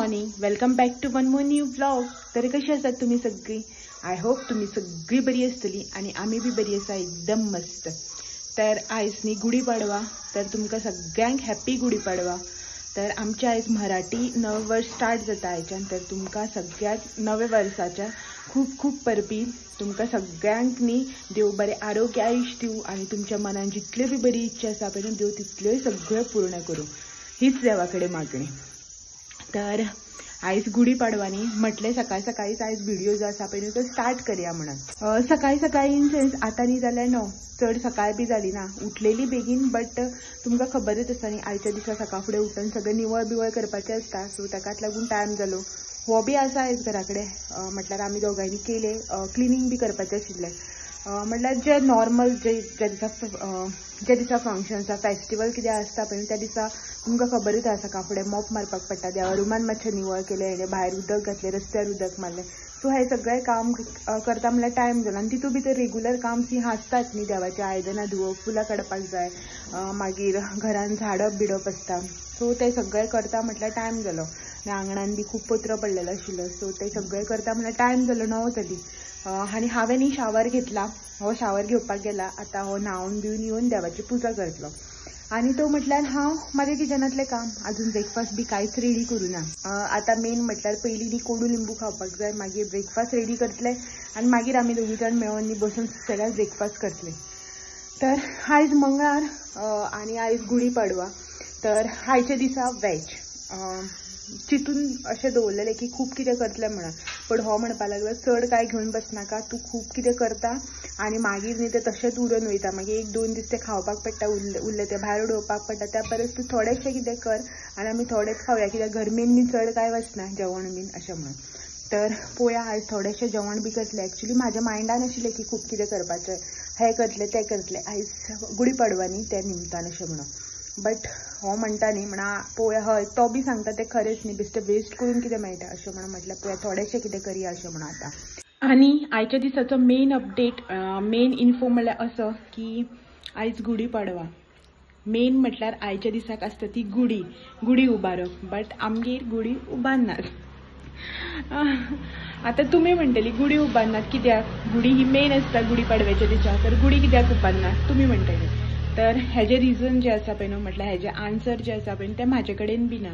Morning, welcome back to one more new vlog. तर कशी आसात तुम्ही सगळी? I hope तुम्ही सगळी बरी आसतली आणि आमी बी बरी आसा, एकदम मस्त. तर आयज न्ही गुढीपाडवा, तर तुमकां सगळ्यांक हॅपी गुढीपाडवा. तर आमच्या आयज मराठी नव वर्ष स्टार्ट जाता आयच्यान, तर तुमकां सगळ्याक नव्या वर्साच्या खूब खूब परबी. तुमकां सगळ्यांक न्ही देव बरें आरोग्य आयुश्य दिवं आनी तुमच्या मनान जितल्यो बी बरी इच्छा आसा पळय न्हू, देव तितल्योय सगळ्यो पूर्ण करूं, हीच देवा कडेन मागणी. तर आयज गुढीपाडवा न्ही म्हटलें सकाळ सकाळीच आयज व्हिडिओ जो आसा पळय न्हू तो स्टार्ट करया म्हणून. सकाळी सकाळी इन सेन्स आतां न्ही जाल्यार णव, चड सकाळ बी जाली ना, उठलेली बेगीन, बट तुमकां खबरच आसा न्ही आयच्या दिसा सकाळ फुडें उठून सगळें निवळ बिवळ करपाचें आसता, सो ताकाच लागून टायम जालो. हो बी आसा आयज घरा कडेन, म्हटल्यार आमी दोगांयनी केलें, क्लिनींग बी करपाचें आशिल्लें. म्हटल्यार जे नॉर्मल जे ज्या दिसा ज्या दिसा फंक्शन आसा, फेस्टिवल कितें आसता पळय त्या दिसा तुमकां खबरच आसा सकाळ फुडें मॉप मारपाक पडटा. देवा रुमान मातशें निवळ केलें, हेणें भायर उदक घातलें, रस्त्यार उदक मारलें, सो हें सगळें काम करता म्हणल्यार टायम जालो. आनी तितूंत भितर रेगुलर काम सी आसतात न्ही, देवाचीं आयदनां धुवप, फुलां काडपाक जाय, मागीर घरान झाडप बिडप आसता, सो तें सगळें करता म्हटल्यार टायम जालो. आनी आंगणान बी खूब पत्रो पडलेलो आशिल्लो, सो तें सगळें करता म्हटल्यार टायम जालो, 9 जाली. आनी हांवें न्ही शावर घेतला, हो शावर घेवपाक गेला, आतां हो न्हांवन बिवन येवन देवाची पुजा करतलो. आनी तो म्हटल्यार हांव म्हाज्या किचनांतलें काम अजून ब्रेकफास्ट बी कांयच रेडी करूं ना. आतां मेन म्हटल्यार पयलीं न्ही कोडू लिंबू खावपाक जाय, मागीर ब्रेकफास्ट रेडी करतले आनी मागीर आमी दोगी जाण मेळोन न्ही बसून सुसेगाद ब्रेकफास्ट करतले. तर आयज मंगळार आनी आयज गुढीपाडवा, तर आयच्या दिसा वेज चितून अशें दवरलेलें की खूब कितें करतलें म्हणून, पण हो म्हणपाक लागलो चड कांय घेवन बसनाका, तूं खूब कितें करता आनी मागीर न्ही तें तशेंच उरून वयता, मागीर 1-2 दीस तें खावपाक पडटा, उरलें तें भायर उडोवपाक पडटा, त्या परस तूं थोडेशें कितें कर आनी आमी थोडेंच खावया, कित्याक गरमेन बीन चड कांय वचना जेवण बीन अशें म्हणून. तर पळोवया आयज थोडेशें जेवण बी करतलें. एक्चुली म्हाज्या मायंडान आशिल्लें की खूब कितें करपाचें, हें करतलें तें करतलें, आयज गुढीपाडवा न्ही त्या निमतान अशें म्हणून. बट हो म्हणटा न्ही म्हणा पळोवया, हय तो बी सांगता तें खरेंच न्ही, बेश्टें वेस्ट करून कितें मेळटा अशें म्हणून म्हटल्यार पळोवया थोडेशें कितें करया अशें म्हणून. आतां आनी आयच्या दिसाचो मेन अपडेट, मेन इन्फो म्हणल्यार असो की आयज गुढीपाडवा. मेन म्हटल्यार आयच्या दिसाक आसता ती गुढी, गुढी उबारप, बट आमगेर गुढी उबारनात. आतां तुमी म्हणटली गुढी उबारनात कित्याक, गुढी ही मेन आसता गुढीपाडव्याच्या दिसा, तर गुढी कित्याक उबारनात तुमी म्हणटली. तर हेजें रिजन जें आसा पळय न्हू, म्हटल्यार हेजें आन्सर जें आसा पळय तें म्हाजे कडेन बी ना.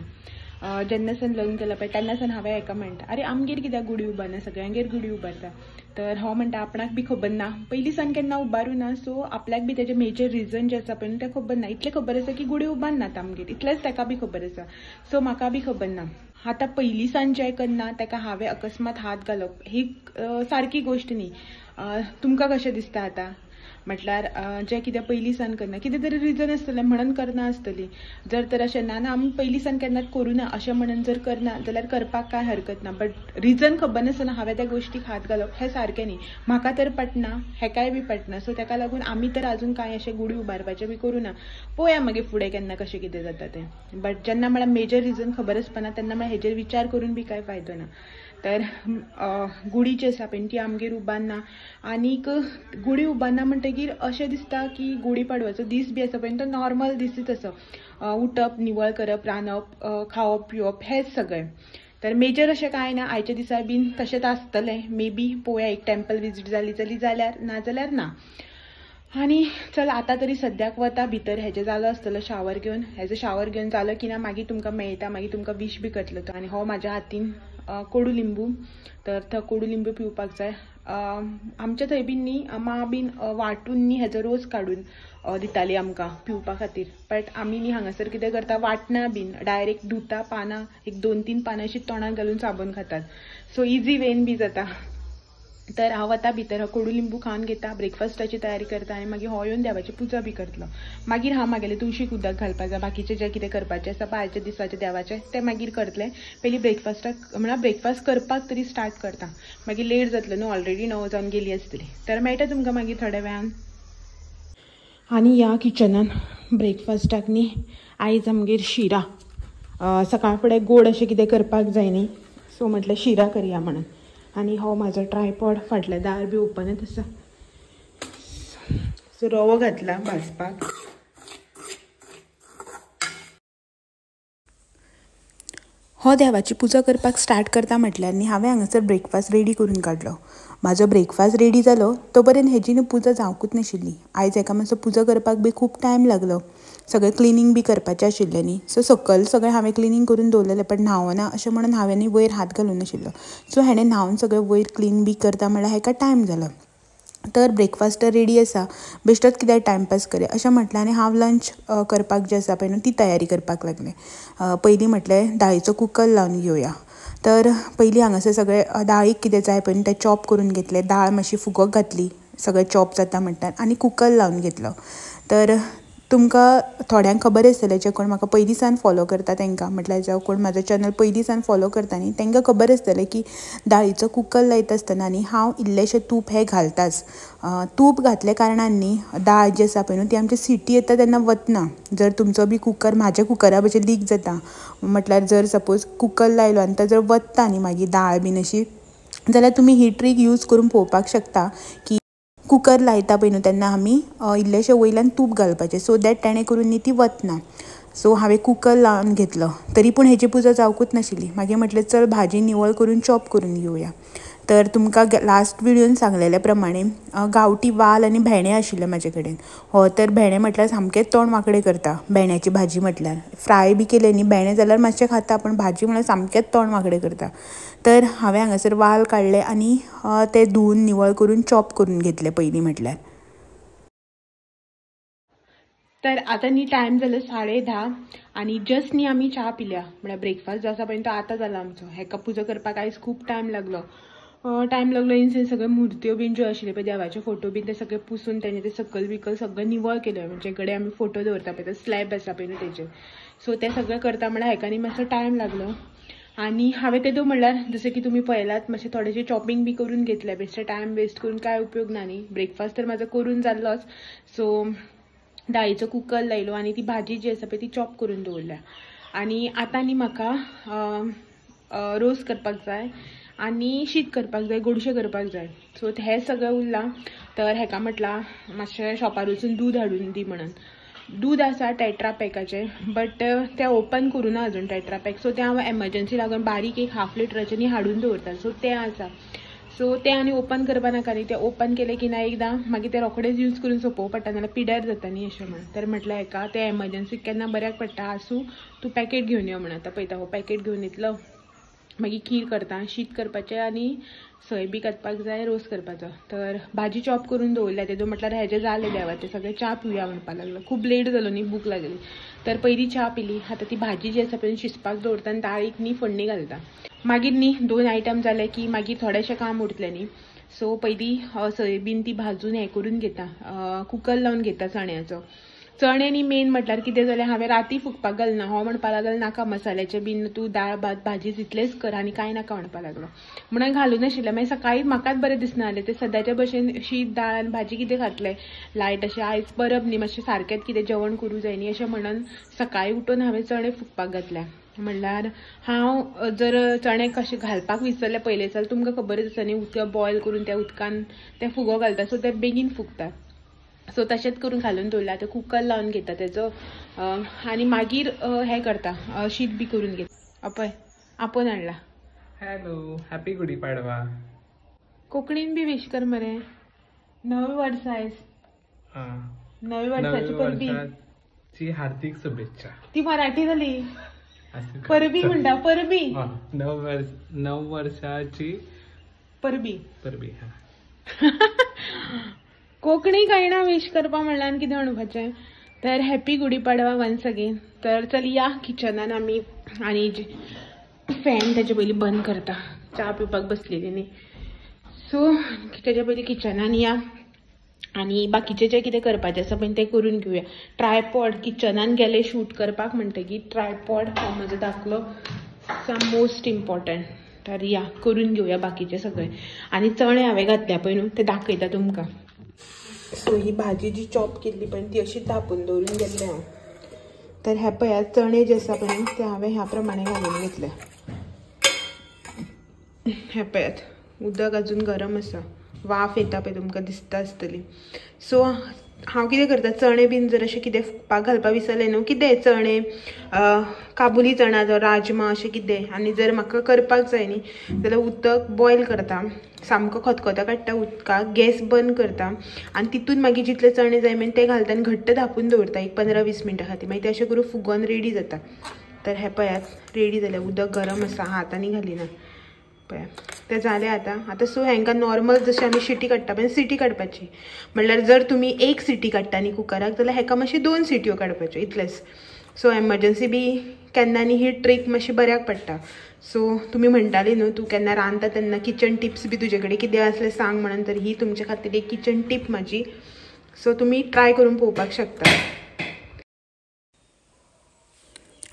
जेन्ना सान लग्न केलां पळय तेन्ना सान हांवें हेका म्हणटा, आरे आमगेर कित्याक गुढी उबारना, सगळ्यांगेर गुढी उबारता. तर हो म्हणटा आपणाक बी खबर ना, पयलीं सान केन्ना उबारूं ना, सो आपल्याक बी तेजें मेजर रिजन जें आसा पळय तें खबर ना. इतलें खबर आसा की गुढी उबारनात आमगेर, इतलेंच ताका बी खबर आसा, सो म्हाका बी खबर ना. आतां पयलीं सान जें करना ताका हांवें अकस्मात हात घालप ही सारकी गोश्ट न्ही. तुमकां कशें दिसता आतां? म्हटल्यार जें कितें पयलीं सान करना कितें तरी रिजन आसतलें म्हणून करना आसतली. जर तर अशें ना ना आमी पयलीं सान केन्नाच करूं ना अशें म्हणून जर करना जाल्यार करपाक कांय हरकत ना, बट रिजन खबर नासतना हांवें त्या गोश्टीक हात घालप हें सारकें न्ही. म्हाका तर पटना, हेकाय बी पटना, सो ताका लागून आमी तर अजून कांय अशें गुढी उबारपाचें बी करूं ना. पळोवया मागीर फुडें केन्ना कशें कितें जाता तें. बट जेन्ना म्हळ्यार मेजर रिजन खबर आसपाना तेन्ना म्हळ्यार हेजेर विचार करून बी कांय फायदो ना. तर गुढी जी आसा पळय ती आमगेर उबारना. आनीक गुढी उबारना म्हणटगीर अशें दिसता की गुढीपाडव्याचो दीस बी आसा पळय तो नॉर्मल दिसूच असो, उठप, निवळ करप, रांदप, खावप पिवप हेंच सगळें. तर मेजर अशें कांय ना आयच्या दिसा बीन तशेंच आसतलें मे बी. पळोवया एक टेम्पल विजीट जाली जाली जाल्यार, ना जाल्यार ना. आनी चल आतां तरी सद्याक वता भितर, हेजें जालो आसतलो शावर घेवन, हेजो शावर घेवन जालो की ना मागीर तुमकां मेळटा, मागीर तुमकां विश बी करतलो तो. आनी हो म्हाज्या हातीन कोडू लिंबू, तर तो कोडू लिंबू पिवपाक जाय. आमच्या थंय बीन न्ही मां बीन वांटून न्ही हेजो रोस काडून दिताली आमकां पिवपा खातीर, बट आमी न्ही हांगासर कितें करता, वांटना बीन, डायरेक्ट धुता पानां, एक 2-3 पानां अशीं तोंडाक घालून साबण खातात, सो इजी वेन बी जाता. तर हांव वता भितर, कोडू लिंबू खावन घेता, ब्रेकफास्टाची तयारी करता आनी मागीर हो येवन देवाची पुजा बी करतलो. मागीर हांव मागेले तुळशीक उदक घालपाक जाय, बाकीचें जें कितें करपाचें आसा पळय आयच्या दिसाचें देवाचें तें मागीर करतलें. पयलीं ब्रेकफास्टाक म्हळ्यार ब्रेकफास्ट करपाक तरी स्टार्ट करता, मागीर लेट जातलो न्हू, ऑलरेडी 9 जावन गेली आसतली. तर मेळटा तुमकां मागीर थोड्या वेळान. आनी ह्या किचनान ब्रेकफास्टाक न्ही आयज आमगेर शिरा, सकाळ फुडें गोड अशें कितें करपाक जाय न्ही, सो म्हटलें शिरा करया म्हणून. आनी हो म्हाजो ट्रायपॉड फाटलें दार बी ओपनच आसा, सो रवो घातला भाजपाक. हो देवाची पुजा करपाक स्टार्ट करता म्हटल्यार न्ही हांवें हांगासर ब्रेकफास्ट रेडी करून काडलो. म्हाजो ब्रेकफास्ट रेडी जालो तो पर्यंत हेजी न्हू पुजा जावंकूच नाशिल्ली. आयज हेका मातसो पुजा करपाक बी खूब टायम लागलो. सगळें क्लिनींग बी करपाचें आशिल्लें न्ही. सो सकयल सगळें हांवें क्लिनींग करून दवरलेलें, बट न्हांवना अशें म्हणून हांवें न्ही वयर हात घालूंक नाशिल्लो. सो हेणें न्हांवन सगळें वयर क्लीन बी करता म्हळ्यार हेका टायम जालो. तर ब्रेकफास्ट तर रेडी आसा, बेश्टोच कित्याक टायमपास करया अशें म्हटलें आनी हांव लंच करपाक जें आसा पळय न्हू ती तयारी करपाक लागलें. पयलीं म्हटलें दाळीचो कुकर लावन घेवया. तर पयलीं हांगासर सगळें दाळीक कितें जाय पळय न्हू तें चॉप करून घेतलें. दाळ मातशी फुगोवंक घातली, सगळें चॉप जाता म्हणटात, आनी कुकर लावन घेतलो. तर तुमकां थोड्यांक खबर आसतलें, जे कोण म्हाका पयलीं सावन फॉलो करता तांकां, म्हटल्यार जावं कोण म्हाजो चॅनल पयलीं सावन फॉलो करता न्ही तांकां खबर आसतलें की दाळीचो कुकर लायता आसतना न्ही हांव इल्लेशें तूप हें घालताच. तूप घातल्या कारणान न्ही दाळ जी आसा पळय न्हू ती आमची सिटी येता तेन्ना वतना. जर तुमचो बी कुकर म्हाज्या कुकरा भशेन लीक जाता, म्हटल्यार जर सपोज कुकर लायलो आनी तो जर वत्ता न्ही मागीर दाळ बीन अशी, जाल्यार तुमी ही ट्रीक यूज करून पळोवपाक शकता की कुकर लायता पळय न्हू तेन्ना आमी इल्लेशें वयल्यान तूप घालपाचें, सो that तेणें करून न्ही ती वतना. सो हांवें कुकर लावन घेतलो, तरी पूण हेजी पुजा जावंकूच नाशिल्ली. मागीर म्हटलें चल भाजी निवळ करून चॉप करून घेवया. तर तुमकां लास्ट व्हिडियोन सांगलेल्या प्रमाणे गांवठी वाल आनी भेंडे आशिल्ले म्हाजे कडेन. हो तर भेंडे म्हटल्यार सामकेंच तोंड वांकडें करता. भेंड्याची भाजी म्हटल्यार फ्राय बी केले न्ही भेंडे जाल्यार मातशें खाता, पण भाजी म्हळ्यार सामकेंच तोंड वांकडें करता. तर हांवें हांगासर वाल काडले आनी ते धुवन निवळ करून चॉप करून घेतले पयलीं म्हटल्यार. तर आतां न्ही टायम जालो 10:30 आनी जस्ट न्ही आमी च्या पिल्या. म्हळ्यार ब्रेकफास्ट जो आसा पळय तो आतां जाला आमचो. हेका पुजा करपाक आयज खूब टायम लागलो. टायम लागलो इन सेन्स सगळे मुर्त्यो बीन ज्यो आशिल्ल्यो पळय देवाचे फोटो बीन ते सगळे पुसून तेणे ते सकयल बिकल सगळें निवळ केलें. म्हणजे कडेन आमी फोटो दवरता पळय तो स्लॅब आसा पळय न्हू तेजेर. सो ते सगळें करता म्हळ्यार हेका न्ही मातसो टायम लागलो. आनी हांवें तेदो म्हणल्यार जशें की तुमी पळयलात मातशें थोडेशें चॉपिंग बी करून घेतलें. बेश्टें टायम वेस्ट करून कांय उपयोग ना न्ही. ब्रेकफास्ट तर म्हाजो करून जाल्लोच. सो दाळीचो कुकर लायलो आनी ती भाजी जी आसा पळय ती चॉप करून दवरल्या. आनी आतां न्ही म्हाका रोस करपाक जाय आनी शीत करपाक जाय, गोडशें करपाक जाय. सो हें सगळें उरलां. तर हेका म्हटलां मातशें शॉपार वचून दूद हाडून दी म्हणून. दूद आसा टेट्रा पॅकाचें, बट तें ओपन करूं ना अजून टेट्रा पॅक. सो तें हांव एमर्जन्सी लागून बारीक एक हाफ लिटराचें न्ही हाडून दवरता. सो तें आसा. सो तें आनी ओपन करपा नाका न्ही. तें ओपन केलें की ना एकदां मागीर तें रोखडेंच यूज करून सोंपोवं पडटा, नाल्यार पिड्यार जाता न्ही अशें म्हणून. तर म्हटलें हेका तें एमर्जन्सीक केन्ना बऱ्याक पडटा, आसूं तूं पॅकेट घेवन यो म्हणून. आतां पळयता हो पॅकेट घेवन येतलो, मागीर खीर करता, शीत करपाचें आनी सय बी घालपाक जाय, रोस करपाचो. तर भाजी चॉप करून दवरल्या तेदो म्हटल्यार हेजें जालें देवाचें सगळें. च्या पिवया म्हणपाक लागलो. खूब लेट जालो न्ही, भूक लागली. तर पयलीं च्या पिली. आतां ती भाजी जी आसा पळय शिजपाक दवरता आनी दाळीक न्ही फोडणी घालता. मागीर न्ही 2 आयटम जाले की मागीर थोडेशें काम उरतलें न्ही. सो पयलीं सय बीन ती भाजून हें करून घेता, कुकर लावन घेता चण्याचो. चणे न्ही मेन म्हटल्यार कितें जालें, हांवें राती फुगपाक घालना. हो म्हणपाक लागलो नाका मसाल्याचें बीन, तूं दाळ भात भाजी तितलेंच कर आनी कांय नाका म्हणपाक लागलो. म्हणून घालूं नाशिल्लें. मागीर सकाळीं म्हाकाच बरें दिसना जालें. तें सदांच्या भशेन शीत दाळ आनी भाजी कितें खातलें लायट अशें. आयज परब न्ही, मातशें सारकेंच कितें जेवण करूं जाय न्ही अशें म्हणून सकाळीं उठून हांवें चणे फुगपाक घातल्या. म्हणल्यार हांव जर चणे कशें घालपाक विसरलें पयलें जाल्यार तुमकां खबरच आसा न्ही, उदक बॉयल करून त्या उदकान तें फुगो घालता. सो तें बेगीन फुगता. सो तशेंच करून घालून दवरलां. आतां कुकर लावन घेता तेजो आनी मागीर हें करता, शीत बी करून घेता. अपय आपोवन हाडला. Hello, happy Gudi Padwa. कोंकणीन बी विश कर मरे. नवें वर्स आयज, नव्या वर्साची परबी. हार्दिक शुभेच्छा. ती मराठी जाली, परबी म्हणटा. परबी, नव वर्साची परबी. परबी. कोंकणी कळना विश करपा म्हणल्यार कितें म्हणपाचें. तर हॅपी गुढीपाडवा वन्स अगेन. तर चल या किचनान आमी आनी फॅन तेजे पयलीं बंद करता, च्या पिवपाक बसलेली न्ही. सो तेजे पयलीं किचनान या आनी बाकीचें जें कितें करपाचें आसा पळय तें करून घेवया. ट्रायपॉड किचनान गेले शूट करपाक म्हणटकीर ट्रायपॉड हो म्हजो दाखलो सम मोस्ट इम्पॉर्टंट. तर या करून घेवया बाकीचें सगळें. आनी चणे हांवें घातल्या पळय न्हू ते दाखयता तुमकां. सो ही भाजी जी चॉप केल्ली पळय ती अशी तापून दवरून गेल्ले हांव. तर हे पळयात चणे जे आसा पळय ते हांवें ह्या प्रमाणे घालून घेतले. हे पळयात उदक अजून गरम आसा, वाफ येता पळय तुमकां दिसता आसतली. सो हांव कितें करता, चणे बीन जर अशें कितें फुगपाक घालपाक विसरलें न्हू, कितें चणे काबुली चणा जावं राजमा अशें कितें, आनी जर म्हाका करपाक जाय न्ही जाल्यार उदक बॉयल करता, सामको खतखतो काडटा उदकाक, गॅस बंद करता आनी तितून मागीर जितले चणे जाय मागीर ते घालता आनी घट्ट धांपून दवरता एक 15-20 मिनटां खातीर. मागीर ते अशें करून फुगोन रेडी जाता. तर हें पळयात रेडी जालें, उदक गरम आसा, हातांनी घालिना पळयात तें जालें. आतां आतां सो हेंकां नॉर्मल जशें आमी शिटी काडटा पळय सिटी काडपाची, म्हणल्यार जर तुमी एक सिटी काडटा न्ही कुकराक जाल्यार हेका मातशी 2 सिटयो काडपाच्यो इतलेंच. सो एमर्जन्सी बी केन्ना न्ही ही ट्रीक मातशी बऱ्याक पडटा. सो तुमी म्हणटाली न्हू तूं केन्ना रांदता तेन्ना किचन टिप्स बी तुजे कडेन कितें आसलें सांग म्हणून, तर ही तुमचे खातीर एक किचन टीप म्हाजी. सो तुमी ट्राय करून पळोवपाक शकता.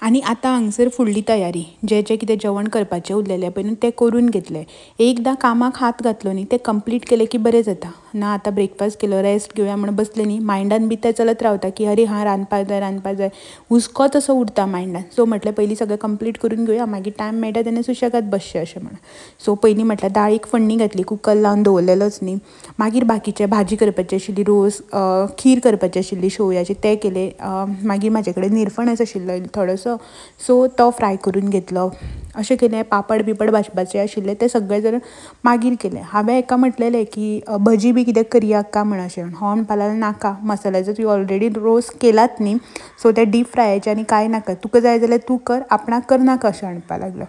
आनी आतां हांगसर फुडली तयारी, जें जें कितें जेवण करपाचें उरलेलें पळय न्हू तें करून घेतलें. एकदां कामाक हात घातलो न्ही तें कंप्लीट केलें की बरें जाता. ना आतां ब्रेकफास्ट केलो, रेस्ट घेवया म्हण बसलें न्ही, मायंडान बी तें चलत रावता की अरे हां रांदपाक जाय रांदपाक जाय, हुस्कोच असो उरता मायंडान. सो म्हटलें पयलीं सगळें कंप्लीट करून घेवया, मागीर टायम मेळटा तेन्ना सुशेगाद बसचें अशें म्हणून. सो पयलीं म्हटल्यार दाळीक फोडणी घातली, कुकर लावन दवरलेलोच न्ही. मागीर बाकीचें भाजी करपाची आशिल्ली, रोस खीर करपाची आशिल्ली शेवयाची, तें केलें. मागीर म्हाजे कडेन निरफणस आशिल्लो थोडोसो, सो तो फ्राय करून घेतलो. अशें केलें. पापड बिपड भाजपाचे आशिल्ले ते सगळे जर मागीर केले. हांवें हेका म्हटलेलें की भजी बी कितें करया का म्हण अशें, हो म्हणपाक लागलो नाका, मसाल्याचो तुवें ऑलरेडी रोस केलात न्ही, सो ते डीप फ्रायाचे आनी कांय नाका, तुका जाय जाल्यार तूं कर, आपणाक करनाका अशें म्हणपाक लागलो.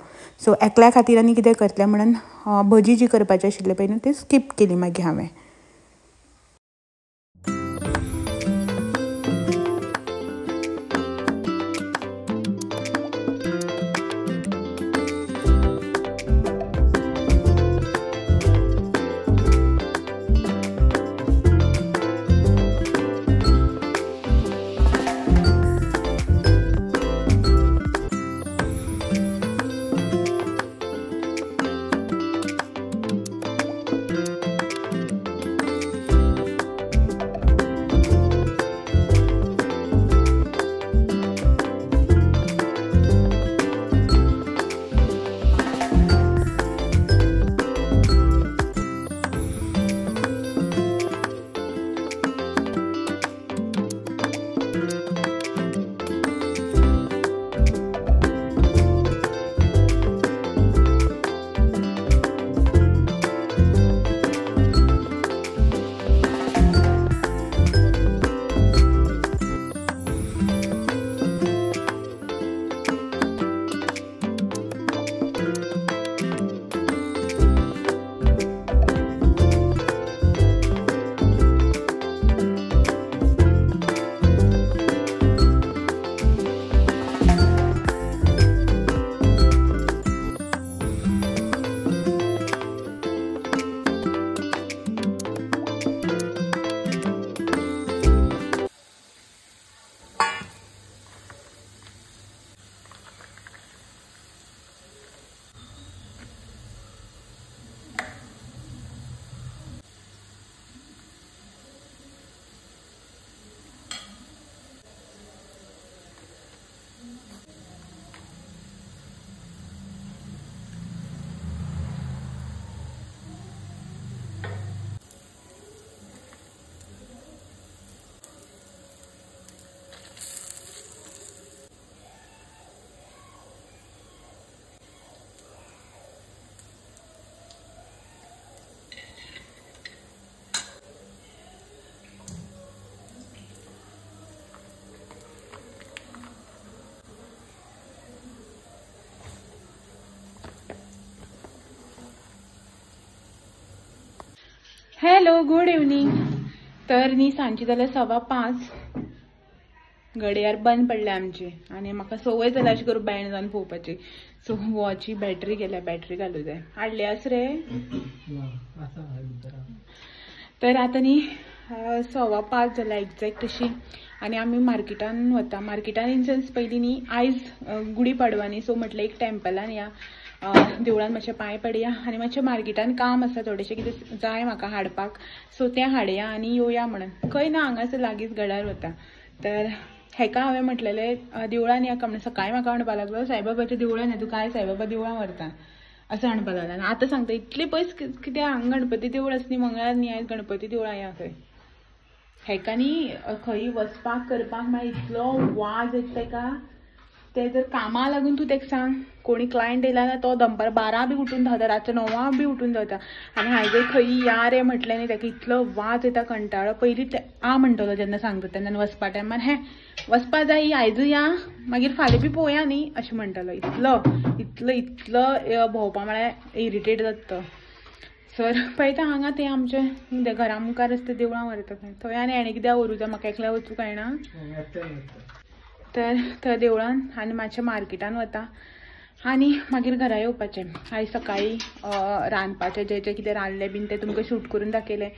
सो एकल्या खातीर आनी कितें करतलें म्हणून भजी जी करपाची आशिल्ली पळय न्हू ती स्कीप केली मागीर हांवें. Hello good evening. तर न्ही सांजची जाल्यार 5:15, घडयार बंद पडल्या आमची आनी म्हाका संवय जाल्या अशें करून बँड जावन पळोवपाची. सो वॉची बॅटरी गेल्या, बॅटरी घालूं जाय. हाडली आस रे. तर आतां न्ही 5:15 जाल्या एग्जॅक्ट अशी आनी आमी मार्केटान वता. मार्केटान इन सेन्स पयलीं न्ही आयज गुढीपाडवा न्ही, सो म्हटलें एक टेम्पलान या, देवळान मातशें पांय पडया आनी मातशें मार्केटान काम आसा थोडेशें कितें जाय म्हाका हाडपाक, सो तें हाडया आनी येवया म्हणून. खंय ना हांगासर लागींच गडार वता. तर हेका हांवें म्हटलेलें देवळान या का म्हणून. सकाळीं म्हाका म्हणपाक लागलो साईबाबाच्या देवळान या, तूं काय साईबाबा देवळान व्हरता असं म्हणपाक लागलो. आनी आतां सांगता इतले पयस कित्याक हांगा गणपती देवूळ आसा न्ही, मंगळार न्ही आयज गणपती देवळां या खंय. हेका न्ही खंय वचपाक करपाक म्हळ्यार इतलो वाज येता तेका. ते जर कामा लागून तूं तेका सांग, कोणी क्लायंट येयला जाल्यार तो दनपार 12 बी उठून धांवता, रातचो 9 बी उठून धांवता. आनी हांवें जर खंय या रे म्हटलें न्ही तेका इतलो वाज येता, कंटाळो. पयलीं ते आ म्हणटलो जेन्ना सांगता तेन्ना वचपा टायमार, हें वचपा जाय आयज या मागीर फाल्यां बी पळोवया न्ही अशें म्हणटलो. इतलो इतलो इतलो भोंवपा म्हळ्यार इरिटेट जाता तो. सर पळयता हांगा ते आमचे घरा मुखार आसता देवळां व्हरता खंय थंय, आनी हेणें कित्याक व्हरूं जाय म्हाका एकल्या वचूंक कळना. तर थंय देवळान आनी मातशें मार्केटान वता आनी मागीर घरा येवपाचें. आयज सकाळीं रांदपाचें जें जें कितें रांदलें बीन तें तुमकां शूट करून दाखयलें.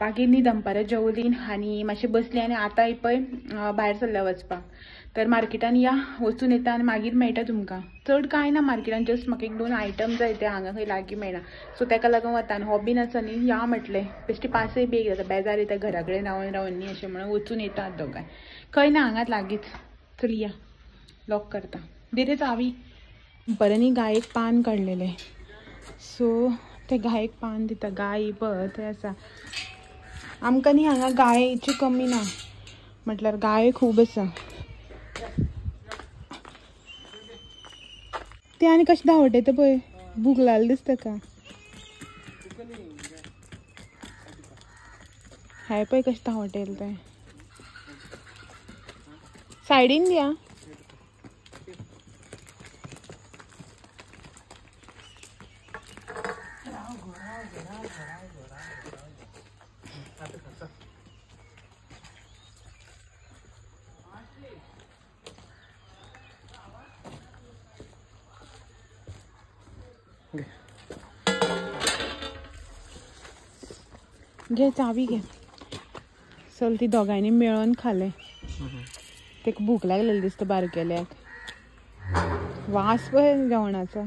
मागीर न्ही दनपारां जेवलीं आनी मातशें बसलीं आनी आतां पळय भायर सरल्या वचपाक. तर मार्केटान या वचून येता आनी मागीर मेळटा तुमकां. चड कांय ना मार्केटान, जस्ट म्हाका 1-2 आयटम जाय ते हांगा खंय लागीं मेळना, सो तेका लागून वता. आनी हो बीन आसा न्ही या म्हटलें बेश्टी पासय बी एक जाता, बेजार येता घरा कडेन रावन रावन न्ही, अशें म्हणून वचून येता दोगांय. खंय ना हांगाच लागींच. चल या, लॉक करता दी रे चावी. बरें न्ही गायेक पान काडलेलें, सो ते गायेक पान दिता. गाय पळय थंय आसा. आमकां न्ही हांगा गायेची कमी ना, म्हटल्यार गाय खूब आसा. ते आनी कशें धांवट येता पळय, भूक लागली दिसता का. हाय पळय कशें धांवट येयलें तें. सायडीन दिया. घे चावी घे. चल ती दोगांयनी मेळोन खालें. तेका भूक लागलेली दिसता बारकेल्याक. वास पळय जेवणाचो.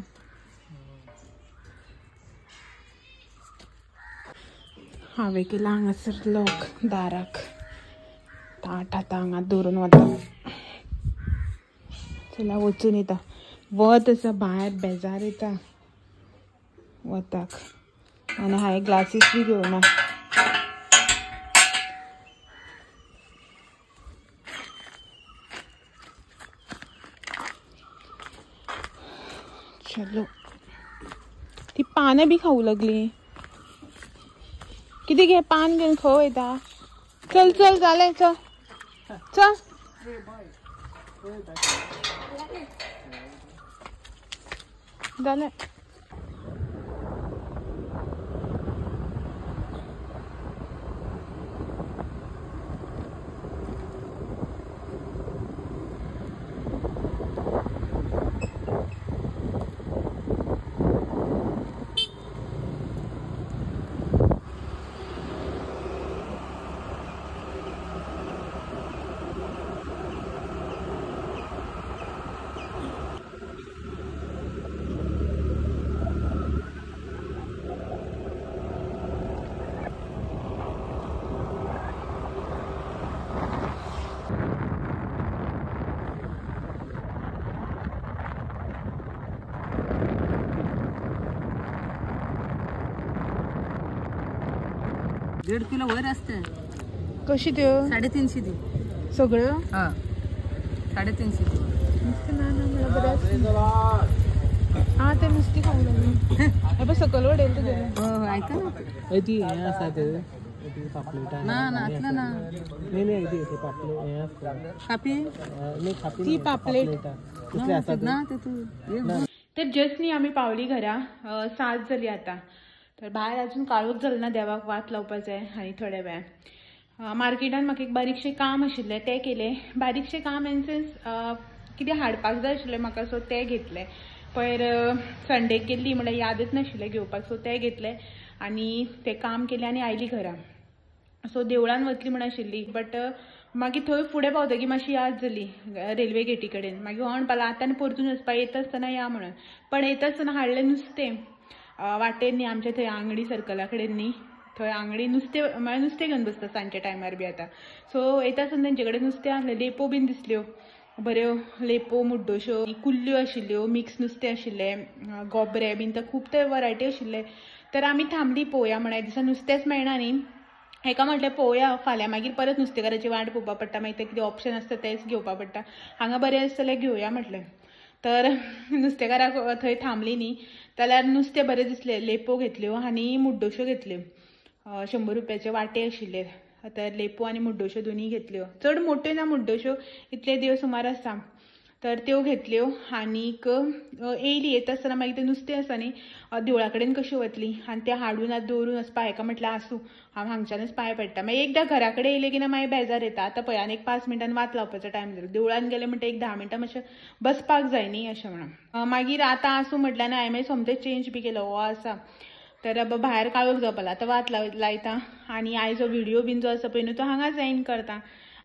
हांवें केला हांगासर लॉक दाराक, ताट आतां हांगा दवरून वता. चला वचून येता. वत आसा भायर, बेजार येता वताक. आनी हांवें ग्लासीस बी घेवना. चलो ती पानां बी खावूं लागली. कितें घे पान घेवन खंय वयता. चल चल जालें, चल चल. जालें. 1.5 किलो वयर असते. कशी त्यो? 350 दी सगळ्यो. हा 350 दी. नुस्तें ना ना म्हणल्यार बरें आसता. आं तें नुस्तें खावंक लागलें. हे पळय सकयल वडयलें तुगेलें. हो ऐका ना ती हें आसा ते पापलेट ना ना ना ना नाही नाही ते पापलेट हें आसता खापी नाही खापी ती पापलेट कसली आसा ना ते तू. तर जस्ट न्ही आमी पावली घरा, 7 जाली आतां. तर भायर अजून काळोख जालो ना, देवाक वात लावपा जाय. आनी थोड्या वेळान मार्केटान म्हाका एक बारीकशें काम आशिल्लें तें केलें. बारीकशें काम इन सेन्स कितें हाडपाक जाय आशिल्लें म्हाका, सो तें घेतलें. पयर संडेक गेल्ली म्हणल्यार यादच नाशिल्लें घेवपाक, सो तें घेतलें आनी तें काम केलें आनी आयली घरा. सो देवळान वतली म्हण आशिल्ली, बट मागीर थंय फुडें पावतकीर मातशी याद जाली रेल्वे गेटी कडेन. मागीर हो म्हणपाक आतां आनी परतून वचपाक येता आसतना या म्हणून, पण येता आसतना हाडलें नुस्तें वाटेर न्ही आमच्या थंय आंगडी सर्कला कडेन न्ही, थंय आंगडी नुस्तें म्हळ्यार नुस्तें घेवन बसता सांजच्या टायमार बी आतां. सो येता आसतना तेंचे कडेन नुस्तें आसलें, लेपो बीन दिसल्यो बऱ्यो, लेपो मुड्डोश्यो कुल्ल्यो आशिल्ल्यो, मिक्स नुस्तें आशिल्लें, गोबरे बीन, तर खूब ते वरायटी आशिल्ले. तर आमी थांबली पळोवया म्हळ्यार दिसा नुस्तेंच मेळना न्ही, हेका म्हटलें पळोवया फाल्यां मागीर परत नुस्तेकाराची वाट पळोवपा पडटा, मागीर ते कितें ऑप्शन आसता तेंच घेवपा पडटा. हांगा बरें आसता जाल्यार घेवया म्हटलें. तर नुस्तेकाराक थंय थांबली न्ही जाल्यार नुस्तें बरें दिसलें, लेपो घेतल्यो आनी मुड्डोश्यो घेतल्यो. 100 रुपयाचे वांटे आशिल्ले, तर लेपो आनी मुड्डोश्यो दोनूय घेतल्यो. चड मोट्यो ना मुड्डोश्यो, इतले देव सुमार आसा. तर त्यो घेतल्यो आनीक येयली. येता आसतना मागीर तें नुस्तें आसा न्ही देवळा कडेन कशी वतली आनी तें हाडून आतां दवरून वचपा हेका म्हटलें आसूं हांव हांगच्यानच पांय पडटा. मागीर एकदां घरा कडेन येयलें की ना मागीर बेजार येता. आतां पळय आनी एक 5 मिनटान वात लावपाचो टायम जालो. देवळान गेलें म्हणटा एक 10 मिनटां मातशें बसपाक जाय न्ही अशें म्हणून. मागीर आतां आसूं म्हटल्यार आनी हांवें सोमतें चेंज बी केलो हो आसा. तर भायर काळोख जावपाक आतां वात लायता आनी आयचो व्हिडियो बीन जो आसा पळय न्हू तो हांगाच एंड करता.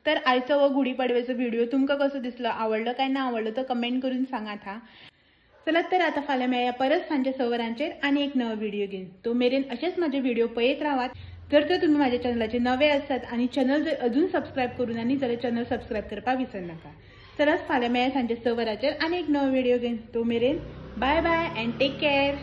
तर आयचो हो गुढीपाडव्याचो व्हिडिओ तुमकां कसो दिसलो, आवडलो काय ना आवडलो तो कमेंट करून सांगात हा. चलात तर आतां फाल्यां मेळया परत सांजच्या 6 वरांचेर आनी एक नवो व्हिडिओ घेवन. तो मेरेन अशेंच म्हाजे व्हिडिओ पळयत रावात. जर तर तुमी म्हाज्या चॅनलाचे नवे आसात आनी चॅनल जर अजून सबस्क्रायब करूं ना न्ही जाल्यार चॅनल सबस्क्रायब करपाक विसरनाका. चलात फाल्यां मेळया सांजच्या 6 वरांचेर आनी एक नवो व्हिडिओ घेवन. तो मेरेन bye bye and take care.